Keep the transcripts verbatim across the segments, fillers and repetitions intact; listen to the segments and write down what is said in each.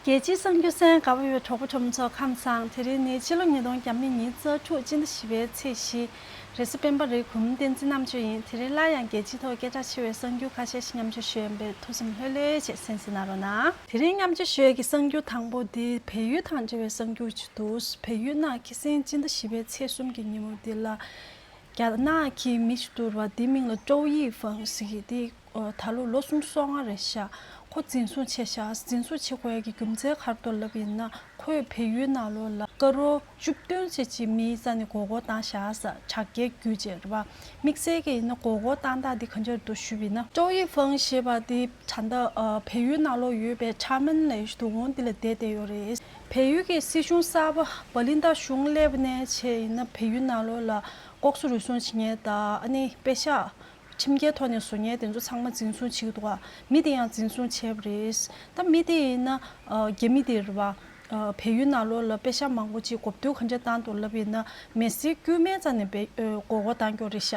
རྒྱལ་སྤྱིའི་གསར་འགྱུར་གསན་གནང་བའི་གྲོགས་པོ་གྲོགས་མོ་ཚོ་ཁམས་བཟང་། དེ་རིང་ནི་ཕྱི་ལོ་ཉིས་སྟོང་ཉི་ཤུ་རྩ་དྲུག་སྤྱི་ཟླ་བཞི་པའི་ཚེས་བཞི། རེས་གཟའ་སྤེན་པ་རེད། གུས་མོ་བསྟན་འཛིན་རྣམ་དཔྱོད་ཡིན། དེ་རིང་སླར་ཡང་རྒྱལ་སྤྱིའི་ཐོག་སྐད་གྲགས་ཆེ་བའི་གསར་འགྱུར་ཁ་ཤས་ཤིག་མཉམ་སྤྱོད་ཞུ་ཡ་ཡིན་པས་ཐུགས་སེམས་ལྷོད་ལྷོད་བྱས་གསན་གཟིགས་གནང་རོགས་གནང་། དེ་རིང་མཉམ་སྤྱོད་ཞུ་ཡ་གི་གསར་འགྱུར་དང་པོ་འདི་བལ་ཡུལ་དང་འབྲེལ་བའི་གསར་འགྱུར་ཅིག་འདུག་བལ་ཡུལ་ནང་ཁ་སང་སྤྱི་ཟླ་བཞི་པའི་ཚེས་གསུམ་གྱི་ཉིན་མོ་འདི་ལ། རྒྱ་ནག་གི་མི་ཞིག་འདུག་ར་བ། དེའི་མིང་ལ་ཀྲོའུ་ཡི་ཧྥང་ཟེར་གི། དེ་ད་ལོ་ལོ་སུམ་ཅུ་སོ་ལྔ་རེད་ཤག་ཁོ་འཛིན་བཟུང་བྱས་ཤག་འཛིན་བཟུང་བྱེད་དགོས་ཡ་གི་རྒྱུ་མཚན་ག་རེ་འདུག་ལབ་ཡིན་ན། ཁོས་བལ་ཡུལ་ནང་ལོགས་ལ་ཀ་རོར་བཅུ་བདུན་ཙམ་ཅིག་མིའི་རྩ་ནས་མགོ་སྐོར་བཏང་ཤག་ཟེར། དྲག་སྐྱེད་བརྒྱུད་བྱས་རེད་བ། དམིགས་བསལ་གྱི་ཡིན་ན་མགོ་སྐོར་བཏང་སྟངས་འདི་ག་འདྲ་འདུག་ཞུས་པ་ཡིན་ན། ཀྲོའུ་ཡི་ཧྥང་ཞེས་པ་དེ་ད་ལྟ་ཨ་བལ་ཡུལ་ནང་ལོགས་ཡོད་པའི་ཁྲ་མན་ལབ་ཡག་ཞིག་འདུག་འོ་འདི་ལ་བསྡད་བསྡད་ཡོད་རེད། བལ་ཡུལ་གྱི་སྲིད་གཞུང་གསར་པ་བ་ལིན་ཏ་གཞུང་སླེབས་ནས་བྱས་ཡིན་ན། བལ་ཡུལ་ནང་ལོགས་ལ་ལྐོག་ཟ་རུལ་སུངས་བྱེད་མཁན་དང་། ཨ་ནི་པེ་ཤག་ཁྲིམས་འགལ་ཐོག་ནས་བཟོ་མཁན་དེ་ཚོ་ཚང་མ་འཛིན་བཟུང་བྱེད་ཀྱི་འདུག་ག་མི་དེ་ཡང་འཛིན་བཟུང་བྱས་པ་རེད། ད་མི་དེ་ཡིན་ན་ཨ་རྒྱ་མི་དེ་རེད་བ། ཨ་བལ་ཡུལ་ནང་ལོགས་ལ་པེ་ཤག་མང་པོ་ཅིག་གོ་བསྡུར་ག་འདྲ་བཏང་འདུག་ལབ་ཡིན་ན། མི་སེར་དཀྱུས་མའི་རྩ་ནས་པེ་ཨ་མགོ་སྐོར་བཏང་ཀྱོག་རེད་ཤག་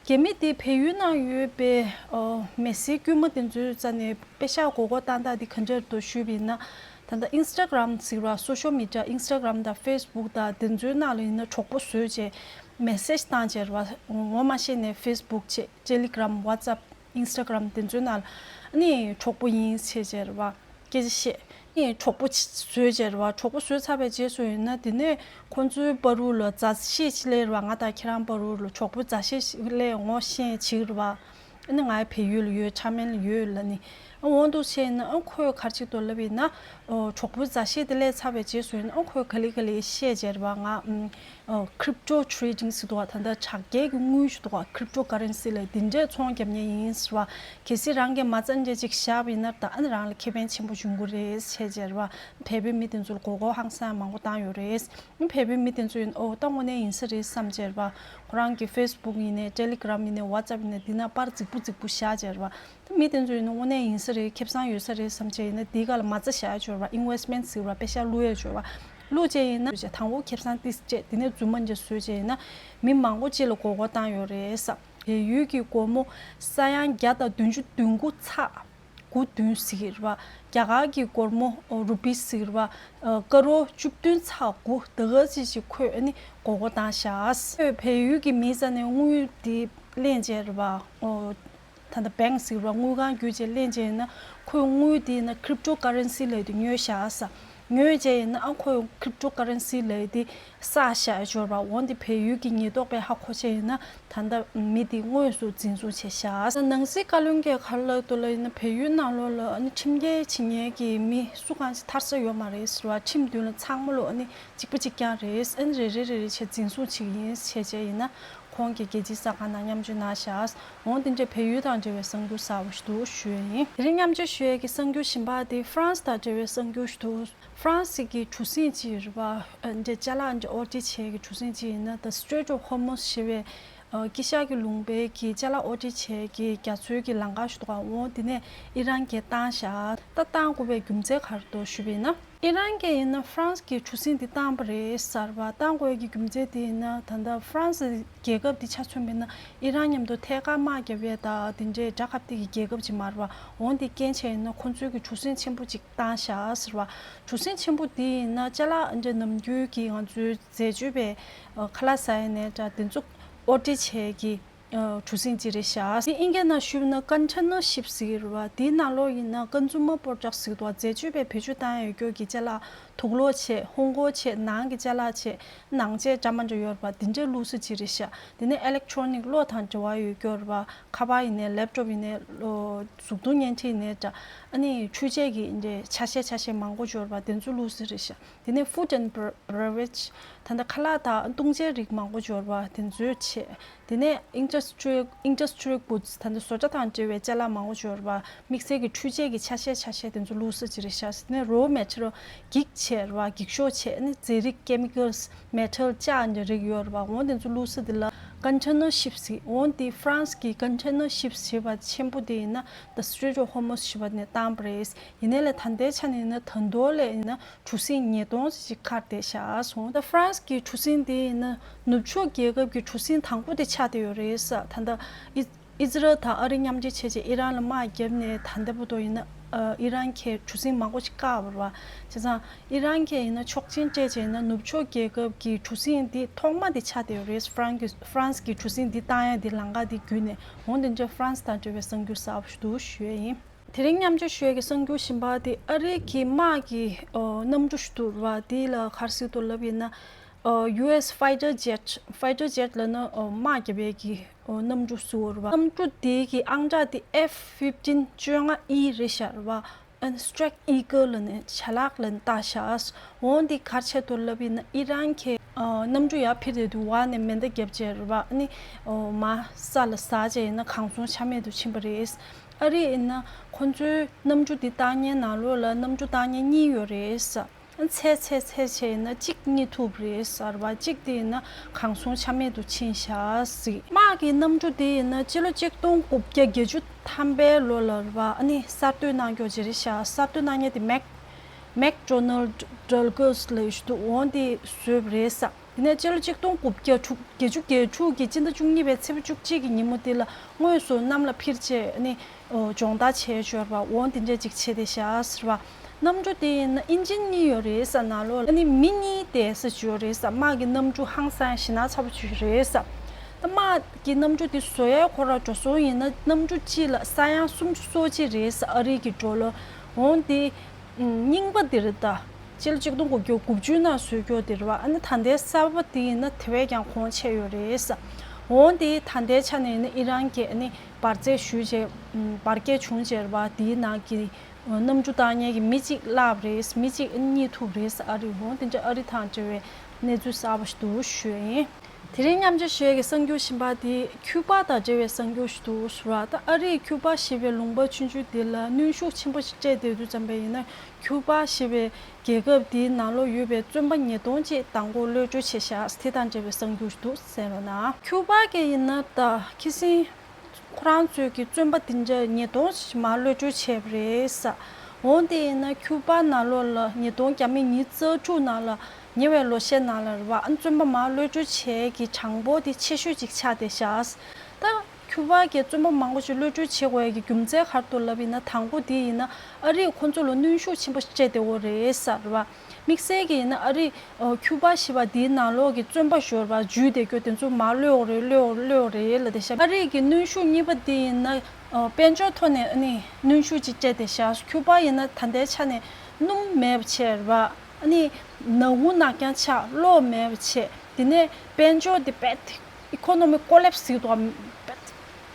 རྒྱ་མི་དེ་བལ་ཡུལ་ནང་ཡོད་པའི་ཨ་མི་སེར་དཀྱུས་མ་དེ་ཚོའི་རྩ་ནས་པེ་ཤག་མགོ་སྐོར་བཏང་སྟངས་དེ་ག་འདྲ་འདུག་ཞུས་པ་ཡིན་ན། ད་ལྟ་ཨིན་སི་ཊ་གྷ་རམ་ཟེར་བ། སོ་ཤལ་མི་ཌི་ཡ། ཨིན་སི་ཊ་གྷ་རམ་དང་ཕེ་སི་བུག་དང་དེ་ཚོའི་ནང་ལ་ཡིན་ན་གྲོགས་པོ་བཟོས་བྱས་མེ་སེ་ཇི་བཏང་བྱས་རེད་བ། ངོ་མ་ཤེས་ནས་ཕེ་སི་བུག་བྱས། ཊེ་ལི་གྷ་རམ། ཝ་ཊི་སི་ཨེབ། ཨིན་སི་ཊ་གྷ་རམ་དེ་ཚོའི་ནང་ལ་ཨ་ནི་གྲོགས་པོ་ཡིན་བྱས་བྱས་རེད་བ། སྐད་ཆ་བཤད། ཨ་ནི་གྲོགས་པོ་བཟོས་བྱས་རེད་བ། གྲོགས་པོ་བཟོས་ཚར་བའི་རྗེས་སུ་ཡིན་ན། དེ་ནས་ཁོང་ཚོའི་བར་དུ་ལ་མཛའ་བཤེས་ཅིག་སླེབས་རེད་བ། ང་དང་ཁྱེད་རང་བར་དུ་ལ་གྲོགས་པོ་མཛའ་བཤེས་ཤིག་སླེབས། ངོ་ཤེས་བྱེད་རེད་བ། ཨ་ནི་ང་བལ་ཡུལ་ལ་ཡོད། ཁྲ་མན་ལ་ཡོད་ལབ་ནི། ཨ་འོ་འདུག་བྱས་ན། ཨ་ཁོས་ག་རེ་བྱེད་འདུག་ལབ་ཡིན་ན། ཨོ་གྲོགས་པོའི་མཛའ་བཤེས་དེ་སླེབས་ཚར་བའི་རྗེས་སུ་ཡིན་ན། ཨ་ཁོས་ག་ལེ་ག་ལེ་བཤད་བྱས་རེད་བ། ང་ཨམ་ཨོ་ཁི་རིབ་ཊོ་ཊེ་རེ་ཌིང་ཟེར་འདུག་ག་ད་ལྟ་དྲག་སྐྱེད་ཀྱི་དངུལ་ཞིག་འདུག་ག་ཁི་རིབ་ཊོ་ཀ་རེན་སི་ལབ་དེ་འདྲས་ཚོང་རྒྱབ་མཁན་ཡིན་ཟེར་བ། གལ་སྲིད་རང་གིས་མ་རྩ་འདྲ་ཅིག་བཞག་པ་ཡིན་ན། ད་ཨ་ནི་རང་ལ་ཁེ་ཕན་ཆེན་པོ་འབྱུང་གི་རེད་བྱས་བྱས་རེད་བ། བལ་པོའི་མི་དེ་ཚོ་ལ་མགོ་སྐོར་ཧང་སང་མང་པོ་བཏང་ཡོད་རེད། བལ་པོའི་མི་དེ་ཚོ་ཡིན། ཨོ་ད་དངོས་གནས་ཡིན་ས་རེད་བསམ་བྱས་རེད་བ། ཁོ་རང་གི་ཕེ་སི་བུག་ཡིན་ནའི། ཊེ་ལི་གྷ་རམ་ཡིན་ནའི། ཝ་ཊི་སི་ཨེབ་ཡིན་ནའི། འདི་ན་པར་རྫིག་པོ་རྫིག་པོ་བཞག་བྱས་རེད་བ། ད་མི་དེ་ཚོ་ཡིན་ན་དངོས་གནས་ཡིན་ས་རེད། ཁེ་བཟང་ཡོད་ས་རེད་བསམ་བྱས་ཡིན་ན། འདིའི་སྒང་ལ་མ་རྩ་བཞག་ཡ་ཅིག་ཡོད་རེད་བ། ཨིན་ཝེ་སི་མེན་ཊི་ཟེར་བ། པེ་ཤག་བླུག་ཡ་ཅིག་ཡོད་རེད་བ། བླུག་བྱས་ཡིན་ན་དང་པོ་ཁེ་བཟང་ཏོག་ཙམ་སྤྲད། དེ་ནས་རྫུན་མ་འདྲ་བཟོས་བྱས་ཡིན་ན། མི་མང་པོ་ཅིག་ལ་མགོ་སྐོར་བཏང་ཡོད་རེད་བསམ། བལ་ཡུལ་གྱི་སྒོར་མོ་ས་ཡ་བརྒྱ་དང་བདུན་ཅུ་དོན་དགུ་ཚེག་དགུ་བདུན་ཟེར་གྱི་རེད་བ། རྒྱ་གར་གྱི་སྒོར་མོ་རུ་པི་ཟེར་གྱི་རེད་བ། ཀ་རོར་བཅུ་བདུན་ཚེག་དགུ་དེ་ག་ཅིག་ཅིག་ཁོས་ཨ་ནི་མགོ་སྐོར་བཏང་ཤག་ཁོས་བལ་ཡུལ་གྱི་མིའི་རྩ་ནས་དངུལ་དེ་ལེན་བྱས་རེད་བ། ཨོ་ད་ལྟ་བེང་ཟེར་གྱི་རེད་བ། དངུལ་ཁང་བརྒྱུད་བྱས་ལེན་བྱས་ཡིན་ན། ཁོས་དངུལ་དེ་ཡིན་ན་ཁི་རིབ་ཊོ་ཀ་རེན་སི་ལབ་དེ་ཉོས་ཤག་ཟེར། ཉོས་བྱས་ཡིན་ན། ཨ་ཁོས་ཁི་རིབ་ཊོ་ཀ་རེན་སི་ལབ་དེ་བསགས་བཞག་ཡ་ཅིག་ཡོད་རེད་བ། འོ་འདི་བལ་ཡུལ་གྱི་ཉེན་རྟོག་པས་ཧ་གོ་བྱས་ཡིན་ན། ད་ལྟ་མི་དེ་དངོས་སུ་འཛིན་བཟུང་བྱས་ཤག་ནང་སྲིད་བཀའ་བློན་གྱིས་ག་རེ་ལབ་འདུག་ལབ་ཡིན་ན། བལ་ཡུལ་ནང་ལོགས་ལ་ཨ་ནི་ཁྲིམས་འགལ་བྱེད་མཁན་གྱི་མི་སུ་གང་ཞིག་ཐར་ས་ཡོད་མ་རེད་ཟེར་བ། ཁྲིམས་མདུན་ལ་ཚང་མ་ལོ་ཨ་ནི་གཅིག་པ་གཅིག་རྐྱང་རེད། ཨ་ནི་རེ་རེ་རེ་རེ་བྱས་འཛིན་བཟུང་བྱེད་ཀྱི་ཡིན་བྱས་བྱས་ཡིན་ན། ཁོང་གིས་རྒྱལ་སྤྱིའི་གསར་ཁང་ནང་མཉམ་སྤྱོད་གནང་ཤག་འོ་འདི་འདྲའི་བལ་ཡུལ་དང་འབྲེལ་བའི་གསར་འགྱུར་གསར་པ་ཞིག་འདུག་ཞུ་ཡ་ཡིན། དེ་རིང་མཉམ་སྤྱོད་ཞུ་ཡ་གི་གསར་འགྱུར་གཞན་པ་དེ་ཧྥ་རན་སི་དང་འབྲེལ་བའི་གསར་འགྱུར་ཞིག་འདུག་ཧྥ་རན་སི་གི་གྲུ་གཟིངས་ཅིག་རེད་བ། འདྲ་ཅ་ལག་འདྲ་ཨོར་ཌར་བྱས་ཀྱི་གྲུ་གཟིངས་ཅིག་ཡིན་ན། The Strait of Hormuz ཞེས་པའི་དཀྱིལ་ཤར་གྱི་ལུང་པའི་གི་ཅ་ལག་ཨོར་ཌར་བྱས་ཀྱི་རྒྱ་མཚོའི་གི་ལམ་ཁ་ཞིག་འདུག་ག་འོ་དེ་ནས་ཨི་རན་གྱིས་བཏང་ཤག་ད་བཏང་དགོས་པའི་རྒྱུ་མཚན་ག་རེ་འདུག་ཞུས་པ་ཡིན་ན། ཨི་རན་གྱིས་ཡིན་ན་ཧྥ་རན་སི་གི་གྲུ་གཟིངས་འདི་བཏང་པ་རེད་ཟེར་བ། བཏང་དགོས་ཀྱི་རྒྱུ་མཚན་དེ་ཡིན་ན། ད་ལྟ་ཧྥ་རན་སི་རྒྱལ་ཁབ་འདི་ཆ་མཚོན་པ་ཡིན་ན། ཨི་རན་མཉམ་དུ་ཐད་ཀར་དམག་རྒྱག་ཡས་དང་དེ་འདྲའི་དགྲ་ཁ་གཏད་ཀྱི་རྒྱལ་ཁབ་ཅིག་མ་རེད་བ། འོ་འདི་རྐྱེན་བྱས་ཡིན་ན་ཁོང་ཚོའི་གི་གྲུ་གཟིངས་ཆེན་པོ་ཅིག་བཏང་ཤག་ཟེར་བ། གྲུ་གཟིངས་ཆེན་པོ་འདི་ཡིན་ན་ཅ་ལག་འདྲ་ནམ་རྒྱུན་གྱི་ང་ཚོའི་འཛད་སྤྱོད་པའི་ཁ་ལག་ཟ་ཡས་ནས་འདྲ་དེ་ཚོ་ཨོར་ཌར་བྱས་ཀྱི་གྲུ་གཟིངས་ཅིག་རེད་ཤག་དེ་ཨིན་སྐད་ནང་ཞུས་ན་ཀོན་ཊེ་ནར་ཤིབ་ཟེར་གྱི་རེད་བ། དེའི་ནང་ལོགས་ཡིན་ན་ཀོན་སུ་མར་པོར་ཌག་ཟེར་གྱི་འདུག་འཛད་སྤྱོད་པའི་བེད་སྤྱོད་བཏང་ཡས་ཡོད་སྐྱོར་གྱི་ཅ་ལག་དུག་ལོག་བྱས། ཧོང་གོ་བྱས། ནང་གི་ཅ་ལག་བྱས། ནང་ཆས་འདྲ་མི་འདྲ་ཡོད་རེད་བ། དེ་འདྲའི་བླུགས་ས་ཅིག་རེད་ཤག་དེ་ནས་ཨི་ལེག་ཊོ་རོ་ནིག་གློག་དང་འབྲེལ་བ་ཡོད་སྐྱོར་རེད་བ། ཁ་པར་ཡིན་ནའི། ལེབ་ཊོབ་ཡིན་ནའི། གཟུགས་མཐོང་བརྙན་འཕྲིན་ཡིན་ནའི་འདྲ། ཨ་ནི་འཕྲུལ་ཆས་ཀྱི་འདྲའི་ཆ་ཤས་ཆ་ཤས་མང་པོ་ཅིག་ཡོད་རེད་བ། དེ་ཚོ་བླུགས་ས་རེད་ཤག་དེ་ནས་ཧྥུཌ་ཨེན་ཌ་བེ་རེ་ཝེ་རེཇ། ད་ལྟ་ཁ་ལག་དང་བཏུང་བྱའི་རིགས་མང་པོ་ཅིག་ཡོད་རེད་བ། དེ་ཚོའི་ཆས། དེ་ནས་ཨིན་ཌ་སི་ཊི་རི་ཡལ། ཨིན་ཌ་སི་ཊི་རི་ཡལ་གུཌ་སི། ད་ལྟ་བཟོ་གྲྭ་དང་འབྲེལ་བའི་ཅ་ལག་མང་པོ་ཅིག་ཡོད་རེད་བ། དམིགས་བསལ་གྱི་འཕྲུལ་ཆས་ཀྱི་ཆ་ཤས་ཆ་ཤས་དེ་ཚོ་བླུགས་ས་ཅིག་རེད་ཤག་དེ་ནས་རོ་མེ་ཊལ། འགྱིག་ཆས་རེད་བ། འགྱིག་ཤོག་ཆས། ཨ་ནི་རྫས་རིགས་ཀེ་མི་ཀལ་སི། མེ་ཊལ། ལྕགས་འདྲ་རིགས་ཡོད་རེད་བ། འོ་དེ་ཚོ་བླུགས་ས་དེ་ལ་ཀོན་ཊེ་ནར་ཤིབ་ཟེར། འོ་དེ་ཧྥ་རན་སི་གི་ཀོན་ཊེ་ནར་ཤིབ་ཞེས་པ་ཆེན་པོ་དེ་ཡིན་ན་The Strait of Hormuz ཞེས་པ་ནས་བཏང་པ་རེད། ཡིན་ནའི་ལས་ད་ལྟའི་ཆ་ནས་ཡིན་ན་ད་དུང་ལས་ཡིན་ན་གྲུ་གཟིངས་ཉིས་སྟོང་ཙམ་ཞིག་འཁར་བསྡད་ཤག་སོང་། ད་ཧྥ་རན་སི་གི་གྲུ་གཟིངས་དེ་ཡིན་ན་ནུབ་ཕྱོགས་རྒྱལ་ཁབ་ཀྱི་གྲུ་གཟིངས་དང་པོ་དེ་ཆགས་བསྡད་ཡོད་རེད་ཟེར། ད་ལྟ་ཨི་ཨི་ཛི་རལ་དང་ཨ་རི་མཉམ་འབྲེལ་བྱས་བྱས་ཨི་རན་ལ་དམག་བརྒྱབ་ནས་ད་ལྟ་བར་དུ་ཡིན་ན་ ཨ་ཨི་རན་གྱིས་གྲུ་གཟིངས་མང་པོ་ཞིག་བཀག་པ་རེད་བ། བྱས་ཙང་ཨི་རན་གྱིས་ཡིན་ན་ཆོག་མཆན་སྤྲད་བྱས་ཡིན་ན་ནུབ་ཕྱོགས་རྒྱལ་ཁབ་ཀྱི་གྲུ་གཟིངས་འདི་ཐོག་མ་དེ་ཆགས་བསྡད་ཡོད་རེད། ཧྥ་རན་གྱི་ཧྥ་རན་སི་གི་གྲུ་གཟིངས་འདི་བཏང་ཡ་འདི་ལམ་ཁ་འདི་བརྒྱུད་ནས། འོ་དེ་འདྲ་ཧྥ་རན་སི་དང་འབྲེལ་བའི་གསར་འགྱུར་གསར་པ་ཞིག་འདུག་ཞུ་ཡ་ཡིན། དེ་རིང་མཉམ་སྤྱོད་ཞུ་ཡ་གི་གསར་འགྱུར་གཞན་པ་དེ་ཨ་རི་གི་དམག་གི་ཨོ་གནམ་གྲུ་ཞིག་འདུག་རེད་བ། དེ་ལ་ག་རེ་ཟེར་དགོས་ལབ་ཡིན་ན། ཨོ་ཡུ་ཨེས་ཕའི་ཊར་ཇེཊ། ཕའི་ཊར་ཇེཊ་ལབ་ན་ཨོ་དམག་རྒྱག་པའི་གི་ཨོ་གནམ་གྲུ་ཟེར་བ་རེད་བ། གནམ་གྲུ་དེ་གི་ཨང་གྲངས་དེ་ཨེཕ་ཕིབ་ཊིན་བཅོ་ལྔ་ཨི་རེད་ཤག་རེད་བ། ཨན་སི་ཊྲེག་ཨི་གལ་ལབ་ནས་ཆ་ལག་ལབ་ནས་བཏགས་ཤག་འོ་འདི་ག་རེ་བྱས་འདུག་ལབ་ཡིན་ན་ཨི་རན་གྱིས་ཨ་གནམ་གྲུ་ཡར་འཕུར་བསྡད་དུས་འོག་ནས་མེ་མདའ་བརྒྱབ་བྱས་རེད་བ། ཨ་ནི་ཨོ་མར་ས་ལ་ཟག་བྱས་ཡིན་ན་གང་སོང་ཆ་མེད་དུ་ཕྱིན་པ་རེད། ཨ་རི་ཡིན་ན་ཁོ་ཚོའི་གནམ་གྲུ་འདི་བཏང་མཁན་ནང་ལོགས་ལ་གནམ་གྲུ་བཏང་མཁན་གཉིས་ཡོད་རེད། ཚད་ཚད་ཚད་བྱས་ཡིན་ན་གཅིག་རྙེད་ཐུབ་རེད་ཟེར་བ། གཅིག་དེ་ཡིན་ན་གང་སོང་ཆ་མེད་དུ་ཕྱིན་ཤག་ཟེར། དམག་གི་གནམ་གྲུ་དེ་ཡིན་ན་སྤྱི་ལོ་གཅིག་སྟོང་དགུ་བརྒྱ་བརྒྱད་ཅུ་ཐམ་པའི་ལོ་ལ་རེད་བ། ཨ་ནི་གསར་གཏོད་གནང་རྒྱུ་ཅིག་རེད་ཤག་གསར་གཏོད་གནང་མཁན་དེ་མེག་མེག་ཌོ་ནལ་ཌ་ཌག་ལ་སི་ལབ་ཡ་ཞིག་འདུག་འོ་དེས་བཟོས་པ་རེད་ཟེར། དེ་ནས་སྤྱི་ལོ་གཅིག་སྟོང་དགུ་བརྒྱ་དྲུག་བརྒྱད་ཅུ་གྱ་དྲུག་གི་སྤྱི་ཟླ་བཅུ་གཉིས་པའི་ཚེས་པ་བཅུ་གཅིག་གི་ཉིན་མོ་དེ་ལ་དངོས་སུ་གནམ་ལ་འཕུར་བྱས་ནི་ཨོ་སྦྱོང་བརྡར་བྱས་ཡོད་པ། འོ་དེ་འདྲ་ཅིག་བྱས་ཏེ་བཞག་ཟེར་བ། གནམ་གྲུ་དེ་ཡིན་ན་ཨིན་ཇིན་གཉིས་ཡོད་རེད་ཟེར། ནང་ལོགས་ལ་ནི་མི་གཉིས་བསྡད་ས་ཅིག་ཡོད་རེད་ཟེར། དམག་གི་གནམ་གྲུ་ཧང་སང་ཞེ་ན་ཚ་པོ་ཅིག་རེད་ཟེར། ད་དམག་གི་གནམ་གྲུ་དེ་བཟོ་ཡའི་ཁོ་རང་འགྲོ་སོང་ཡིན་ན་གནམ་གྲུ་གཅིག་ལ་ས་ཡང་སུམ་ཅུ་སོ་གཅིག་རེད་ཟེར། ཨ་རི་གི་ཌོ་ལར། འོ་དེ་རྙིང་པ་འདི་རེད་ད། སྤྱི་ལོ་གཅིག་སྟོང་དགུ་བརྒྱ་དགུ་བཅུ་ནང་བཟོས་རྒྱུ་འདི་རེད་བ། ཨ་ནི་ད་ལྟའི་གསར་པ་འདི་ཡིན་ན་དེ་བས་ཀྱང་གོང་ཆེ་ཡོད་རེད་ཟེར། འོ་འདི་ད་ལྟའི་ཆ་ནས་ཡིན་ན་ཨི་རན་གྱིས་ཨ་ནི་འབར་རྫས་ཞུས་བྱས་འབར་གས་བྱུང་བྱས་རེད་བ། དེའི་ནང་གི་གནམ་གྲུ་བཏང་མཁན་གྱི་མི་གཅིག་བརླགས་པ་རེད། མི་གཅིག་རྙེད་ཐུབ་རེད་ཟེར། ཨ་རི་འོ་དེ་འདྲ་ཨ་རི་དང་འབྲེལ་བའི་གནས་ཚུལ་གསར་པ་ཞིག་འདུག་ཞུ་ཡ་ཡིན། དེ་རིང་མཉམ་སྤྱོད་ཞུ་ཡས་ཀྱི་གསར་འགྱུར་གཞན་པ་དེ་ཁྱུ་པ་དང་འབྲེལ་བའི་གསར་འགྱུར་ཞིག་འདུག་ཟེར་བ། ད་ཨ་རིས་ཁྱུ་པ་ཞེས་པའི་ལུང་པ་ཆུང་ཆུང་དེ་ལ་གནོན་ཤུགས་ཆེན་པོ་ཞིག་སྤྲད་བསྡད་དུས་ཙམ་པ་ཡིན་ན། ཁྱུ་པ་ཞེས་པའི་རྒྱལ་ཁབ་དེའི་ནང་ལོགས་ཡོད་པའི་བཙོན་པ་ཉིས་སྟོང་ཅིག་མདང་དགོང་གློད་གྲོལ་བྱས་ཤག་དེ་དང་འབྲེལ་བའི་གསར་འགྱུར་ཞིག་འདུག་གསན་རོགས་གནང་། ཁྱུ་པ་གི་ཡིན་ན་ད་ཁ་སང་ཁོ་རང་ཚོའི་གི་བཙོན་པ་དེ་འདྲ་ཉིས་སྟོང་ཞིག་མར་གློད་གྲོལ་བྱས་པ་རེད་ཟེར། འོ་དེ་ཡིན་ན་ཁྱུ་པ་ནང་ལོགས་ལ་ཉིས་སྟོང་བརྒྱ་མེད་ཉི་ཤུ་རྩ་དྲུག་ནང་ལ་ཉེ་བའི་ལོ་ཤས་ནང་ལ་རེད་བ། ཨ་བཙོན་པ་མར་གློད་གྲོལ་བྱེད་ཀྱི་གྲངས་འབོར་དེ་ཆེ་ཤོས་ཅིག་ཆགས་བསྡད་ཤག་ད་ཁྱུ་པ་གི་བཙོན་པ་མང་པོ་ཞིག་གློད་གྲོལ་བྱེད་དགོས་ཡ་གི་རྒྱུ་མཚན་ག་རེ་འདུག་ལབ་ཡིན་ན། དང་པོ་དེ་ཡིན་ན་ཨ་རིས་ཁོ་ཚོ་ལ་གནོན་ཤུགས་ཆེན་པོ་ཞིག་སྤྲད་བསྡད་ཡོད་རེད་ཟེར་བ། དམིགས་བསལ་གྱི་ཡིན་ན་ཨ་རི་ཨོ་ཁྱུ་པ་ཞེས་པ་འདིའི་ནང་ལོགས་ཀྱི་བཙོན་པ་ཞོར་བ་འཇུས་བསྡད་རྒྱུ་དེ་ཚོ་མར་གློད་ཡོད་རེད། གློད་ཡོད་གློད་ཡོད་རེད་ལབ་བསྡད་ཤག་ཨ་རི་གི་གནོན་ཤུགས་གཉིས་པ་དེ་ཡིན་ན་ཨོ་དཔལ་འབྱོར་ཐོག་ནས་ཨ་ནི་གནོན་ཤུགས་ཅིག་སྤྲད་བསྡད་ཤག་ཁྱུ་པ་ཡིན་ན་ད་ལྟའི་ཆ་ནས་སྣུམ་མེད་པ་བྱས་རེད་བ། ཨ་ནི་ནག་འུ་ནག་རྐྱང་ཆགས། གློག་མེད་པ་བྱས། དེ་ནས་དཔལ་འབྱོར་དེ་རྦད་དེ་ཨི་ཀོ་ནོ་མི་ཀོ་ལེབ་སི་ཟེར་གྱི་འདུག་ག་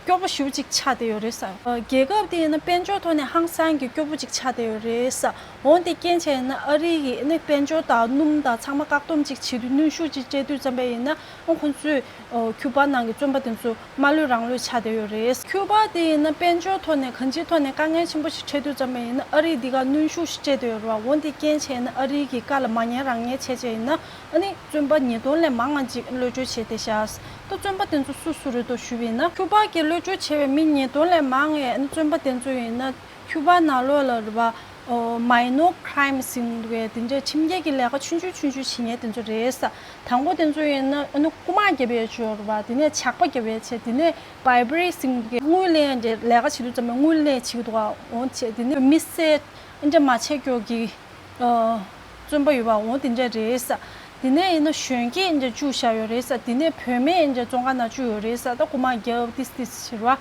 སྐྱོ་པོ་ཞེ་པོ་ཅིག་ཆགས་བསྡད་ཡོད་རེད་ཟེར། རྒྱལ་ཁབ་དེ་ཡིན་ན་དཔལ་འབྱོར་ཐོག་ནས་ཧང་སང་གི་སྐྱོ་པོ་ཅིག་ཆགས་བསྡད་ཡོད་རེད་ཟེར། འོ་དེ་རྐྱེན་བྱས་ན་ཨ་རི་ཡིས་ནི་དཔལ་འབྱོར་དང་སྣུམ་དང་ཚང་མ་བཀག་སྡོམ་ཅིག་བྱེད་དུས་གནོན་ཤུགས་ཅིག་སྤྲད་དུས་ཙམ་པ་ཡིན་ན། ཨོ་ཁོ་ཚོས་ཨོ་ཁྱུ་པ་ནང་གི་བཙོན་པ་དེ་ཚོ་མ་ལུས་རང་ལུས་ཆགས་བསྡད་ཡོད་རེད། ཁྱུ་པ་དེ་ཡིན་ན་དཔལ་འབྱོར་ཐོག་ནས་གང་ཅིའི་ཐོག་ནས་དཀའ་ངལ་ཆེན་པོ་ཞིག་འཕྲད་དུས་ཙམ་པ་ཡིན་ན་ཨ་རིས་འདི་ག་གནོན་ཤུགས་ཤིག་སྤྲད་བསྡད་ཡོད་རེད་བ། འོ་དེ་རྐྱེན་བྱས་ན་ཨ་རི་གི་བཀའ་ལ་མ་ཉན་རང་ཉན་བྱས་བྱས་ཡིན་ན། ཨ་ནི་བཙོན་པ་ཉིས་སྟོང་ལས་མང་ང་ཅིག་གློད་གྲོལ་བྱས་བསྡད་ཤག་ད་བཙོན་པ་དེ་ཚོ་སུ་སུ་རེད་འདུག་ཞུས་པ་ཡིན་ན། ཁྱུ་པ་གི་གློད་གྲོལ་བྱས་པའི་མི་ཉིས་སྟོང་ལས་མང་བའི་ཨ་ནི་བཙོན་པ་དེ་ཚོ་ཡིན་ན། ཁྱུ་པ་ནང་ལོགས་ལ་རེད་བ། ཨོ་མའི་ནོར་ཁྲའིམ་ཟེར་བའི་དེ་འདྲའི་ཁྲིམས་འགལ་གྱི་ལས་ཀ་ཆུང་ཆུང་ཆུང་ཆུང་བྱེད་མཁན་དེ་ཚོ་རེད་ཟེར། དང་པོ་དེ་ཚོ་ཡིན་ན་ཨ་ནི་རྐུ་མ་རྒྱབ་ཡས་ཅིག་ཡོད་རེད་བ། དེ་ནས་ཇག་པ་རྒྱབ་ཡས་བྱས། དེ་ནས་བའི་བྷ་རི་ཟེར་གྱི་དངུལ་ལེན་འདྲའི་ལས་ཀ་བྱེད་དུས་ཙམ་པ་དངུལ་ལེན་བྱེད་ཀྱི་འདུག་ག་འོ་བྱས། དེ་ནས་མི་བསད་འདྲ་མ་བྱེད་རྒྱུ་གི་ཨ་བཙོན་པ་ཡོད་པ་འོ་དེ་འདྲ་རེད་ཟེར། དེ་ནས་ཡིན་ན་གཞོན་སྐྱེས་འདྲ་བཅུག་བཞག་ཡོད་རེད་ཟེར། དེ་ནས་བུད་མེད་འདྲ་བཙོན་ཁང་ནང་བཅུག་ཡོད་རེད་ཟེར། ད་རྐུ་མ་རྒྱབ་ཏིས་ཏིས་བྱེད་རེད་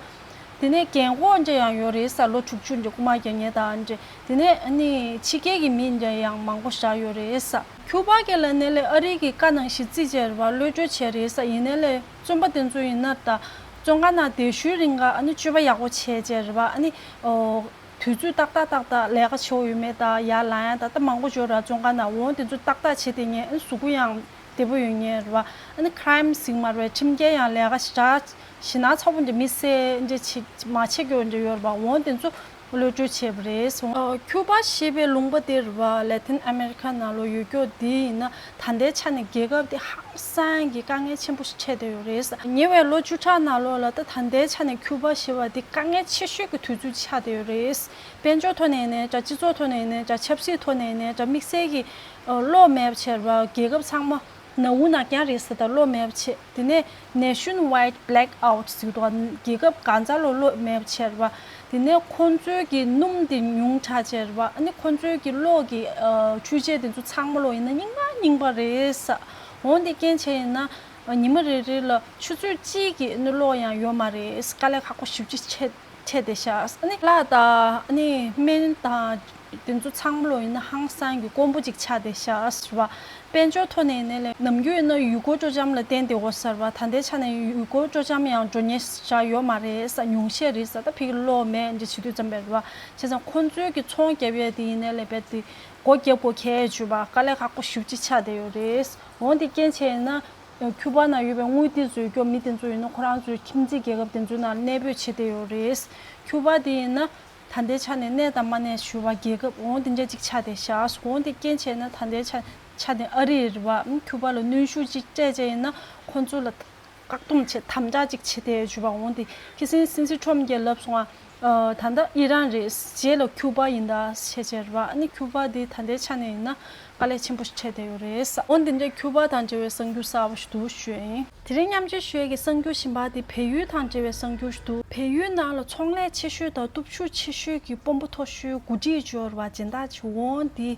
བ། དེ་ནས་རྒན་གོག་འདྲ་ཡང་ཡོད་རེད་ཟེར། ལོ་དྲུག་ཅུ་འདྲ་རྐུ་མ་རྒྱག་མཁན་དང་འདྲ། དེ་ནས་ཨ་ནི་ཕྱི་རྒྱལ་གྱི་མི་འདྲ་ཡང་མང་པོ་བཞག་ཡོད་རེད་ཟེར། ཁྱུ་པ་གི་ལ་ནས་ལས་ཨ་རི་གི་བཀའ་ནང་བཞིན་རྩིས་བྱས་རེད་བ། གློད་གྲོལ་བྱས་རེད་ཟེར། ཡིན་ནའི་ལས་བཙོན་པ་དེ་ཚོ་ཡིན་ན་ད་བཙོན་ཁང་ནང་བསྡད་ཤུལ་རིང་ག་ཨ་ནི་སྤྱོད་པ་ཡག་པོ་བྱས་བྱས་རེད་བ། ཨ་ནི་ཨོ་དུས་ཚོད་ཏག་ཏག་ཏག་ཏག་ལས་ཀ་བྱེད་དགོས་ཡོད་མེད་དང་། ཡར་ལངས་ཡ་ད་ལྟ་མང་པོ་འབྱོར་ར་བཙོན་ཁང་ནང་། འོ་དེ་ཚོ་ཏག་ཏག་བྱེད་བསྡད་མཁན། ཨ་ནི་གཟུགས་པོ་ཡང་བདེ་པོ་ཡོད་མཁན་རེད་བ། ཨ་ནི་ཁྲའིམ་ཟེར་གྱི་མ་རེད་བ། ཁྲིམས་འགལ་ཡང་ལས་ཀ་ཞེ་དྲག་ཞེ་ན་ཚ་པོ་འདྲ་མི་བསད་འདྲ་བྱེད་མ་བྱེད་རྒྱུ་འདྲ་ཡོད་རེད་བ། འོ་དེ་ཚོ་གློད་གྲོལ་བྱས་པ་རེད་གསུངས། ཨ་ཁྱུ་པ་ཞེས་པའི་ལུང་པ་དེ་རེད་བ། ལེ་ཐིན་ཨ་མེ་རི་ཁ་ནང་ལོགས་ཡོད་རྒྱུ་དེ་ཡིན་ན་ད་ལྟའི་ཆ་ནས་རྒྱལ་ཁབ་དེ་ཧང་སང་གི་དཀའ་ངལ་ཆེན་པོ་ཞིག་འཕྲད་བསྡད་ཡོད་རེད། ཉེ་བའི་ལོ་བཅུ་ཕྲག་ནང་ལོགས་ལ་ད་ད་ལྟའི་ཆ་ནས་ཁྱུ་པ་ཞེས་པ་དེ་དཀའ་ངལ་ཆེ་ཤོས་ཀྱི་དུས་ཚོད་ཆགས་བསྡད་ཡོད་རེད། དཔལ་འབྱོར་ཐོག་ནས་ཡིན་ནའི་འདྲ། སྤྱི་ཚོགས་ཐོག་ནས་ཡིན་ནའི་འདྲ། ཆབ་སྲིད་ཐོག་ནས་ཡིན་ནའི་འདྲ། དམིགས་བསལ་གྱི་ཨ་གློག་མེད་པ་བྱས་རེད་བ། རྒྱལ་ཁབ་ཚང་མ་ནག་འུ་ནག་རྐྱང་རེད་ཟེར། ད་གློག་མེད་པ་བྱས། དེ་ནས་Nationwide Blackout ཟེར་གྱི་འདུག་ག་རྒྱལ་ཁབ་གང་ཚང་ལོ་གློག་མེད་པ་བྱས་རེད་བ། དེ་ནས་ཁོང་ཚོའི་གི་སྣུམ་དེ་ཉུང་དྲགས་བྱས་རེད་བ། ཨ་ནི་ཁོང་ཚོའི་གི་གློག་གི་ཨ་འཕྲུལ་ཆས་དེ་ཚོ་ཚང་མ་ལོ་ཡིན་ན་རྙིང་པ་རྙིང་པ་རེད་ས། འོན་ཏེ་རྐྱེན་བྱས་ཡིན་ན་ཨ་ཉི་མ་རེ་རེ་ལ་ཆུ་ཚོད་གཅིག་གི་ཨ་ནི་གློག་ཡང་ཡོད་མ་རེད། དཀའ་ལས་ཁག་པོ་ཞེ་པོ་ཅིག་འཕྲད་འཕྲད་བསྡད་ཤག་ཨ་ནི་ལག་དང་ཨ་ནི་སྨན་དང་དེ་ཚོ་ཚང་མ་ལོ་ཡིན་ན་ཧང་སང་གི་དཀོན་པོ་ཅིག་ཆགས་བསྡད་ཤག་ཟེར་བ། དཔལ་འབྱོར་ཐོག་ནས་ཡིན་ནའི་ལས་ནམ་རྒྱུན་ཡིན་ན་ཡུལ་སྐོར་སྤྲོ་འཆམ་ལ་བརྟེན་བསྡད་ཡོད་ས་རེད་བ། ད་ལྟའི་ཆ་ནས་ཡུལ་སྐོར་སྤྲོ་འཆམ་ཡང་འགྲོ་མཁན་ཞིག་ཡོད་མ་རེད་ས། ཉུང་ཤས་རེད་ས། ད་ཕ་གི་གློག་མེད་འདི་བྱེད་དུས་ཙམ་པ་རེད་བ། བྱས་ཙང་ཁོང་ཚོའི་གི་ཚོང་རྒྱབ་ཡས་དེ་ཡིན་ནའི་ལས་རྦད་དེ་སྒོ་རྒྱབ་དགོས་གལ་ཡོད་བ། དཀའ་ལས་ཁག་པོ་ཞེ་པོ་ཅིག་ཆགས་བསྡད་ཡོད་རེད། འོན་ཏེ་རྐྱེན་བྱས་ན་ཁྱུ་པ་ནང་ཡོད་པའི་དངུལ་དེ་ཚོ་སྐྱོ་མི་དེ་ཚོ་ཡིན་ན་ཁོ་རང་ཚོའི་ཁྱིམ་མཚེས་རྒྱལ་ཁབ་དེ་ཚོའི་ནང་གནས་སྤོས་བྱེད་བསྡད་ཡོད་རེད། ཁྱུ་པ་དེ་ཡིན་ན། ད་ལྟའི་ཆ་ནས་གནས་དང་མ་གནས་ཞུ་བ་རྒྱལ་ཁབ་འོང་དེ་འདྲ་ཅིག་ཆགས་བསྡད་ཤག་འོང་དེ་རྐྱེན་བྱས་ན་ད་ལྟའི་ཆ་ཆ་ནས་ཨ་རི་རེད་བ། ཨ་ཁྱུ་པ་ལ་གནོན་ཤུགས་ཅིག་སྤྲད་བྱས་ཡིན་ན་ཁོང་ཚོ་ལ་བཀག་སྡོམ་བྱེད་དམ་དྲག་ཅིག་བྱེད་བསྡད་ཡོད་བ། འོང་དེ་ཁ་སང་སྲིད་འཛིན་ཁྲོམ་གྱིས་ལབ་སོང་ང་། ཨ་ད་ལྟ་ཨི་རན་རེད། རྗེས་ལ་ཁྱུ་པ་ཡིན་ད་བྱས་བྱས་རེད་བ། ཨ་ནི་ཁྱུ་པ་དེ་ད་ལྟའི་ཆ་ནས་ཡིན་ན་དཀའ་ལས་ཆེན་པོ་ཞིག་འཕྲད་བསྡད་ཡོད་རེད། འོང་དེ་འདྲའི་ཁྱུ་པ་དང་འབྲེལ་བའི་གསར་འགྱུར་གསར་པ་ཞིག་འདུག་ཞུ་ཡ་ཡིན། དེ་རིང་མཉམ་སྤྱོད་ཞུ་ཡས་ཀྱི་གསར་འགྱུར་གཞན་པ་དེ་བལ་ཡུལ་དང་འབྲེལ་བའི་གསར་འགྱུར་ཞིག་འདུག་བལ་ཡུལ་ནང་ལ་ཚོང་ལས་ཆེ་ཤོས་དང་སྟོབས་ཤུགས་ཆེ་ཤོས་ཀྱི་དཔོན་པོ་མཐོ་ཤོས་འགོ་ཁྲིད་འབྱོར་བ་སྦྱིན་བདག་ཆེ་འོང་དེ་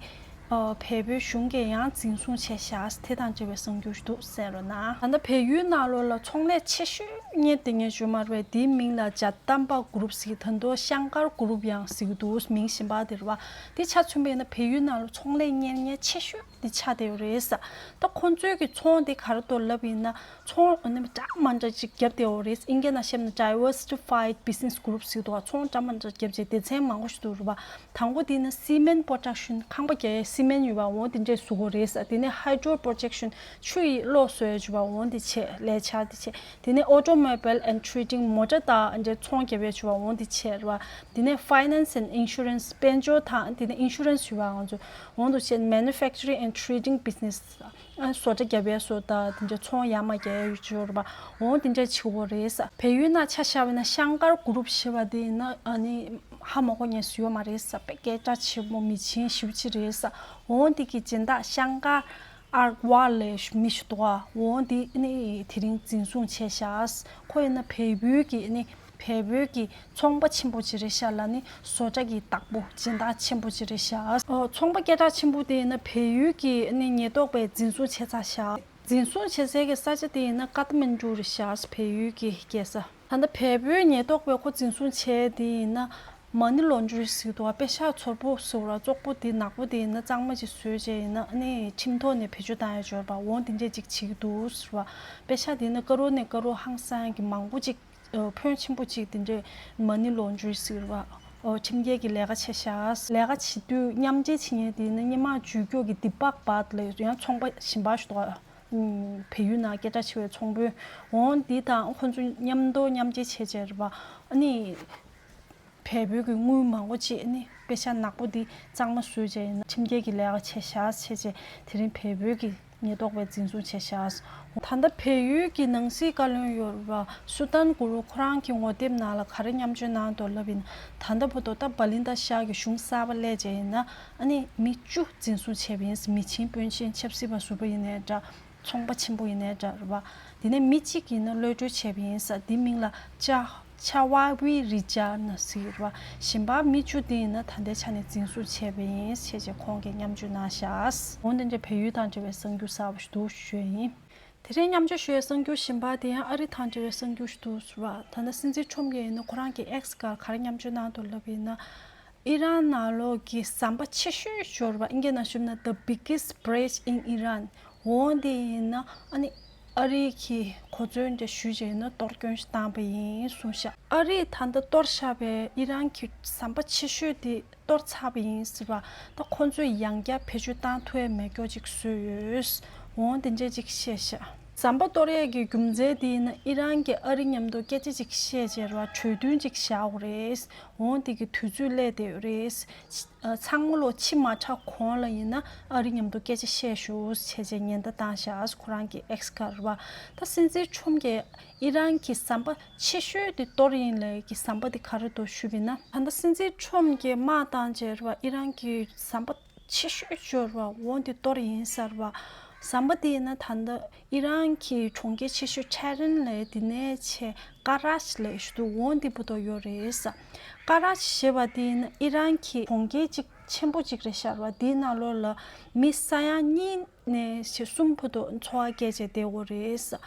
བལ་པོའི་གཞུང་གིས་ཡང་འཛིན་བཟུང་བྱས་ཤག་དེ་དང་འབྲེལ་བའི་གསར་འགྱུར་ཞིག་འདུག་གསན་རོགས་གནང་། ད་ལྟ་བལ་ཡུལ་ནང་ལོགས་ལ་ཚོང་ལས་ཆེ་ཤོས་ངས་དེ་ངས་བརྗོད་མ་རེད། དེའི་མིང་ལ་ཇ་དམ་པ་གུ་རུབ་ཟེར། ད་དུང་ཤང་ཀར་གུ་རུབ་ཡང་ཟེར་གྱི་འདུག་མིང་གཞན་པ་དེ་རེད་བ། དེ་ཆ་མཚོན་པ་ཡིན་ན་བལ་ཡུལ་ནང་ལ་ཚོང་ལས་གཉེར་མཁན་ཆེ་ཤོས་དེ་ཆགས་བསྡད་ཡོད་རེད་ས། ད་ཁོང་ཚོའི་གི་ཚོང་དེ་ག་རེ་འདུག་ལབ་ཡིན་ན། ཚོང་ཨ་ནི་འདྲ་མི་འདྲ་ཅིག་བརྒྱབ་བསྡད་ཡོད་རེད། ཨིན་སྐད་ནང་བཤད་ན་diversified business group ཟེར་འདུག་ཚོང་འདྲ་མི་འདྲ་བརྒྱབ་བྱས་སྡེ་ཚན་མང་པོ་ཞིག་འདུག་རེད་བ། དང་པོ་དེ་ནི་སི་མེན་པོ་རོ་ཌག་ཤན། ཁང་པ་རྒྱག་ཡས་སི་མེན་ཡོད་པ་འོང་དེ་འདྲས་བཟོ་དགོས་རེད་ས། དེ་ནས་hydro projection ཆུ་ཡི་གློག་བཟོ་ཡས་བྱས་པ་འོང་དེ་བྱས། ལས་འཆར་དེ་བྱས། དེ་ནས་automobile and trading མོ་ཊ་དང་འདྲས་ཚོང་རྒྱབ་ཡས་བྱས་པ་འོང་དེ་བྱས་རེད་བ། དེ་ནས་finance and insurance དཔལ་འབྱོར་དང་དེ་ནས་insurance ཡོད་པ་ང་ཚོ་འོང་དུ་བྱས། Manufacturing and trading business ཨ་བཟོ་གྲྭ་རྒྱབ་ཡས་བཟོ་ད་དེ་འདྲ་ཚོང་ཡར་མར་རྒྱག་ཡས་ཡོད་ཅོག་རེད་པ། འོང་དེ་འདྲ་བྱེད་དགོས་རེད་ས། བལ་ཡུལ་ནང་ཆ་བཞག་པ་ཡིན་ན་ཤང་ཀར་གུ་རུབ་ཞེས་པ་དེ་ཡིན་ན་ཨ་ནི་ཧ་མ་གོ་མཁན་སུ་ཡོད་མ་རེད་ས། དཔེ་སྐད་གྲགས་ཆེན་པོ་མི་ཆེན་ཞེ་པོ་ཅིག་རེད་ས། འོང་དེ་གི་སྦྱིན་བདག་ཤང་ཀར་ཨར་ཝར་ལེ་མི་ཞིག་འདུག་ག་འོང་དེ་ནི་དེ་རིང་འཛིན་བཟུང་བྱས་ཤག་ཁོ་ཡིན་ན་བལ་པོའི་གི་ནི་བལ་པོའི་གི་ཚོང་པ་ཆེན་པོ་ཅིག་རེད་ཤག་ལ་ནི་བཟོ་གྲྭ་གི་བདག་པོ་སྦྱིན་བདག་ཆེན་པོ་ཅིག་རེད་ཤག་ཨོ་ཚོང་པ་སྐད་གྲགས་ཆེན་པོ་དེ་ཡིན་ན་བལ་ཡུལ་གི་ནི་ཉེན་རྟོག་པས་འཛིན་བཟུང་བྱས་ཚར་ཤག་འཛིན་བཟུང་བྱེད་སའི་གི་ས་ཆ་དེ་ཡིན་ན་ཀ་ཐ་མན་གྲུ་རེད་ཤག་བལ་ཡུལ་གི་རྒྱལ་ས། ད་ལྟ་བལ་པོའི་ཉེན་རྟོག་པས་ཁོ་འཛིན་བཟུང་བྱས་དེ་ཡིན་ན་མ་ནི་ལོན་ཌ་རིང་ཟེར་གྱི་འདུག་ག་པེ་ཤག་ཚོར་པོ་ཟེར་བ་ཙོག་པོ་དེ་ནག་པོ་དེ་ཡིན་ན་གཙང་མ་ཅིག་བཟོས་བྱས་ཡིན་ན་ཨ་ནི་ཁྲིམས་ཐོག་ནས་བེད་སྤྱོད་བཏང་ཡ་འབྱོར་པ་འོང་དེ་འདྲས་ཅིག་བྱེད་ཀྱི་འདུག་ཟེར་བ། པེ་ཤག་དེ་ཡིན་ན་ཀ་རོ་ནས་ཀ་རོ་ཧང་སང་གི་མང་པོ་ཅིག་ཕོན་ཆེན་པོ་ཅིག་དེ་འདྲས་མ་ནི་ལོན་ཌ་རིང་ཟེར་བ། ཁྲིམས་འགལ་གྱི་ལས་ཀ་བྱས་ཤག་ལས་ཀ་བྱེད་དུས་མཉམ་འབྲེལ་བྱེད་མཁན་དེ་ནི་སྔོན་མ་ཇུས་འགོད་ཀྱི་དི་པག་བཱད་ལབ་ཡང་ཚོང་པ་གཞན་པ་ཞིག་འདུག་ག་བལ་ཡུལ་ནང་སྐད་གྲགས་ཆེ་བའི་ཚོང་དཔོན་འོང་འདི་དང་ཁོང་ཚོ་མཉམ་དུ་མཉམ་འབྲེལ་བྱས་བྱས་རེད་པ། ཨ་ནི་བལ་པོའི་གི་དངུལ་མང་པོ་ཅིག་ཨ་ནི་པེ་ཤག་ནག་པོ་འདི་གཙང་མ་བཟོས་བྱས་ཡིན་ན་ཁྲིམས་འགལ་གྱི་ལས་ཀ་བྱས་ཤག་བྱས་བྱས་དེ་རིང་བལ་པོའི་གི་ཉེན་རྟོག་པས་འཛིན་བཟུང་བྱས་ཤག་ད་ལྟ་བལ་ཡུལ་གྱི་ནང་སྲིད་བཀའ་བློན་ཡོད་རེད་པ། སུ་ཏན་གུ་རུ་ཁོ་རང་གི་ངོ་དེབ་ནང་ལ་ག་རེ་མཉམ་སྤྱོད་གནང་འདུག་ལབ་ཡིན་ན། ད་ལྟ་བར་དུ་ད་བ་ལིན་ད་ཤར་གྱི་གཞུང་གསར་པ་སླེབས་བྱས་ཡིན་ན་ཨ་ནི་མི་བཅུ་འཛིན་བཟུང་བྱས་པ་ཡིན། མི་ཆེན་དཔོན་ཆེན་ཆབ་སྲིད་པ་ཟུར་པ་ཡིན་ནའི་འདྲ། ཚོང་པ་ཆེན་པོ་ཡིན་ནའི་འདྲ་རེད་པ། དེ་ནས་མི་གཅིག་ཡིན་ན་གློད་གྲོལ་བྱས་པ་ཡིན་ས། དེ་མིང་ལ་ཅ་ཆ་ཝ་ཝི་རི་ཅར་ན་ཟེར་གྱི་རེད་པ། གཞན་པ་མི་བཅུ་དེ་ཡིན་ན་ད་ལྟའི་ཆ་ནས་འཛིན་བཟུང་བྱས་པ་ཡིན་ཞེས་བྱས་ཁོང་གིས་མཉམ་སྤྱོད་གནང་ཤག་འོན་ཏེ་འདྲ་བལ་ཡུལ་དང་འབྲེལ་བའི་གསར་འགྱུར་གསར་པ་ཞིག་འདུག་ཞུ་ཡ་ཡིན། དེ་རིང་མཉམ་སྤྱོད་ཞུ་ཡའི་གསར་འགྱུར་གཞན་པ་དེ་ཡང་ཨ་རི་དང་འབྲེལ་བའི་གསར་འགྱུར་ཞིག་འདུག་ཟེར་བ། ད་ལྟ་སྲིད་འཛིན་ཁྲོམ་གྱིས་ཡིན་ན་ཁོ་རང་གི་ཨེགས་སྒང་ག་རེ་མཉམ་སྤྱོད་གནང་འདུག་ལབ་ཡིན་ན། ཨི་རན་ནང་ལོགས་ཀྱི་ཟམ་པ་ཆེ་ཤོས་ཞོར་བ་ཨིན་སྐད་ནང་ཞུས་ན་the biggest breach in Iran འོང་དེ་ཡིན་ན་ཨ་ནི་ཨ་རི་གི་གོ་མཚོན་དེ་ཞུས་བྱས་ཡིན་ན་གཏོར་སྐྱོན་ཞིག་བཏང་པ་ཡིན་གསུངས་ཤག་ཨ་རིས་ད་ལྟ་གཏོར་བཞག་པའི་ཨི་རན་གྱི་ཟམ་པ་ཆེ་ཤོས་དེ་གཏོར་ཚར་བ་ཡིན་ཟེར་བ། ད་ཁོ་ཚོས་ཡང་བསྐྱར་བེད་སྤྱོད་བཏང་ཐུབ་ཡ་མེད་སྐྱོ་ཅིག་བཟོས་ཡོད། འོང་དེ་འདྲས་ཅིག་བཤད་ཤག་ཟམ་པ་གཏོར་ཡས་ཀྱི་རྒྱུ་མཚན་དེ་ཡིན་ན་ཨི་རན་གྱིས་ཨ་རི་མཉམ་དུ་སྐད་ཆ་ཅིག་བཤད་བྱས་རེད་བ། གྲོས་མཐུན་ཅིག་བཞག་དགོས་རེད། འོང་དེ་གི་དུས་ཚོད་སླེབས་བསྡད་ཡོད་རེད། ཚང་མ་ལོ་ཕྱི་མ་ཁྲ་གོང་ལ་ཡིན་ན་ཨ་རི་མཉམ་དུ་སྐད་ཆ་བཤད་ཤོག་བྱས་བྱས་ཉེན་བརྡ་བཏང་ཤག་ཁོ་རང་གི་ཨེགས་སྒང་རེད་བ། ད་སྲིད་འཛིན་ཁྲོམ་གྱིས་ཨི་རན་གྱི་ཟམ་པ་ཆེ་ཤོས་དེ་གཏོར་ཡིན་ལབ་ཀྱི་ཟམ་པ་དེ་ག་རེ་འདུག་ཞུས་པ་ཡིན་ན། ད་ལྟ་སྲིད་འཛིན་ཁྲོམ་གྱིས་དམག་བཏང་བྱས་རེད་བ། ཨི་རན་གྱི་ཟམ་པ་ཆེ་ཤོས་ཤོར་བ་འོང་དེ་གཏོར་ཡིན་ཟེར་བ། ཟམ་པ་དེ་ཡིན་ན་ད་ལྟ་ཨི་རན་གྱི་གྲོང་ཁྱེར་ཆེ་ཤོས་ཊེ་རན་ལབ་དེ་ནས་བྱས་ཀ་ར་ཤི་ལབ་ཞུ་དུ་འོང་དེ་བུ་དོ་ཡོད་རེད། ཀ་ར་ཤི་ཞེས་པ་དེ་ཡིན་ན་ཨི་རན་གྱི་གྲོང་ཁྱེར་གཅིག་ཆེན་པོ་གཅིག་རེད་ཤག་ར། དེའི་ནང་ལོགས་ལ་མི་ས་ཡ་གཉིས་ནས་བྱས་གསུམ་བུ་དོ་འཚོ་བ་སྐྱེལ་བྱས་བསྡད་ཡོད་རེད།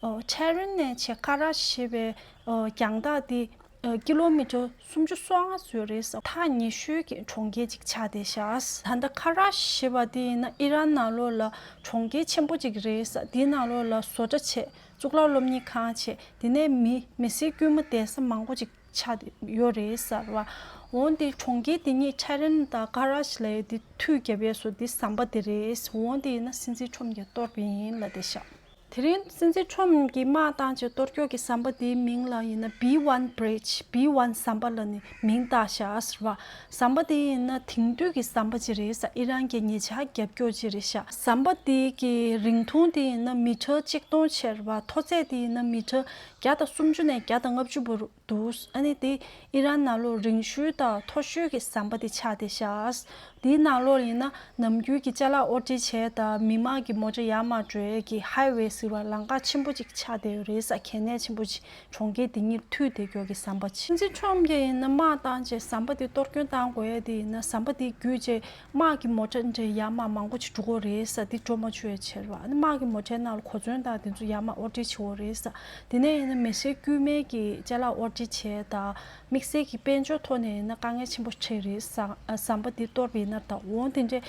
ཨོ། ཊེ་རན་ནས་བྱས་ཀ་ར་ཤི་ཞེས་པའི་ཨོ་རྒྱང་ཐག་དེ་ཨོ་ཀི་ལོ་མི་ཊར་སུམ་ཅུ་སོ་ལྔ་ཙམ་ཡོད་རེད། ཐག་ཉེ་ཤོས་ཀྱི་གྲོང་ཁྱེར་ཅིག་ཆགས་བསྡད་ཤག་ད་ལྟ་ཀ་ར་ཤི་ཞེས་པ་དེ་ཡིན་ན་ཨི་རན་ནང་ལོགས་ལ་གྲོང་ཁྱེར་ཆེན་པོ་ཅིག་རེད། དེའི་ནང་ལོགས་ལ་བཟོ་གྲྭ་བྱས། གཙུག་ལག་སློབ་གཉེར་ཁང་བྱས། དེ་ནས་མི་མི་སེར་དཀྱུས་མ་བསྡད་ས་མང་པོ་ཅིག་ཆགས་ཡོད་རེད་ཟེར་བ། འོན་ཏེ་གྲོང་ཁྱེར་དེ་གཉིས་ཊེ་རན་དང་ཀ་ར་ཤི་ལབ་ཡས་དེ་མཐུད་བརྒྱབ་ཡས་སུ་དེ་ཟམ་པ་དེ་རེད། འོན་ཏེ་ཡིན་ན་སྲིད་འཛིན་ཁྲོམ་གྱིས་གཏོར་བ་ཡིན་ལབ་བསྡད་ཤག་དེ་རིང་སྲིད་འཛིན་ཁྲོམ་གྱིས་དམག་བཏང་བྱས་གཏོར་སྐྱོན་གྱི་ཟམ་པ་དེའི་མིང་ལ་ཡིན་ན་བྷི་ཝན་བྷི་རི་ཇི། བྷི་ཝན་ཟམ་པ་ལབ་ནས་མིང་བཏགས་ཤག་ཟེར་བ། ཟམ་པ་དེ་ཡིན་ན་དེང་དུས་ཀྱི་ཟམ་པ་ཅིག་རེད་ཟེར། ཨི་རན་གྱི་ཉེ་ཆར་བརྒྱབ་སྐྱོར་ཅིག་རེད་ཤག་ཟམ་པ་དེ་གི་རིང་ཐུང་དེ་ཡིན་ན་མི་ཊར་གཅིག་སྟོང་ཕྱེད་རེད་བ། མཐོ་ཚད་དེ་ཡིན་ན་མི་ཊར་བརྒྱ་དང་སུམ་ཅུ་ནས་བརྒྱ་དང་ལྔ་བཅུ་བར་འདུག་ཨ་ནི་དེ་ཨི་རན་ནང་ལོགས་རིང་ཤོས་དང་མཐོ་ཤོས་ཀྱི་ཟམ་པ་དེ་ཆགས་བསྡད་ཤག་དེའི་ནང་ལོགས་ཡིན་ན་ནམ་རྒྱུན་གྱི་ཅ་ལག་དབོར་འདྲེན་བྱས་དང་མི་མང་གི་མོ་ཊ་ཡར་མར་འགྲོ་ཡས་ཀྱི་ཧའི་ཝེ་ཟེར་བ་ལམ་ཁ་ཆེན་པོ་ཅིག་ཆགས་བསྡད་ཡོད་རེད་ཟེར། གལ་གནད་ཆེན་པོ་ཅིག་གྲོང་ཁྱེར་དེ་གཉིས་མཐུད་བསྡད་སྐྱོར་གྱི་ཟམ་པ་ཅིག་སྲིད་འཛིན་ཁྲོམ་གྱིས་ཡིན་ན་དམག་བཏང་རྗེས་ཟམ་པ་དེ་གཏོར་སྐྱོན་བཏང་དགོས་ཡས་དེ་ཡིན་ན་ཟམ་པ་དེ་བརྒྱུད་རྗེས་དམག་གི་མོ་ཊ་འདྲ་ཡར་མར་མང་པོ་ཅིག་འགྲོ་གི་རེད་ཟེར། དེ་འགྲོ་མ་ཆོག་ཡས་བྱས་རེད་བ། ཨ་ནི་དམག་གི་མོ་ཊའི་ནང་ལ་གོ་མཚོན་དང་དེ་ཚོ་ཡར་མར་དབོར་འདྲེན་བྱེད་ཀྱི་ཡོད་རེད་ཟེར། དེ་ནས་ཡིན་ན་མི་སེར་དཀྱུས་མའི་གི་ཅ་ལག་དབོར་འདྲེན་བྱས་དང་དམིགས་བསལ་གྱི་དཔལ་འབྱོར་ཐོག་ནས་ཡིན་ན་དཀའ་ངལ་ཆེན་པོ་འཕྲད་རེད་ཟེར། ཟམ་པ་འདི་གཏོར་བ་ཡིན་ན་ད་འོང་དེ་འདྲའི་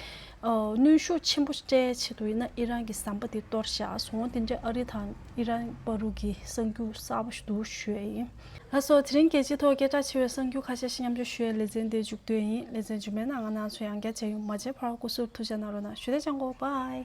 ཨ་གནོན་ཤུགས་ཆེན་པོ་སྤྲད་ཆེད་དུ་ཡིན་ན་ཨི་རན་གྱི་ཟམ་པ་འདི་གཏོར་བཞག་འོང་དེ་འདྲའི་ཨ་རི་དང་ཨི་རན་བར་དུ་གི་གསར་འགྱུར་གསར་པ་ཞིག་འདུག་ཞུ་ཡས་ཡིན། ལགས་སོ། དེ་རིང་རྒྱལ་སྤྱིའི་ཐོག་སྐད་གྲགས་ཆེ་བའི་གསར་འགྱུར་ཁ་ཤས་ཤིག་མཉམ་སྤྱོད་ཞུ་ཡས་ལེ་ཚན་འདི་མཇུག་བསྡུས་ཡིན། ལེ་ཚན་རྗེས་མའི་ནང་ང་རང་ཚོ་ཡང་བསྐྱར་མཇལ་ཡོང་། མ་མཇལ་བར་སྐུ་གཟུགས་ཐུགས་རྗེ་གནང་རོགས་གནང་ཞུ། བདེ་ཅང་གོ། བྷའི།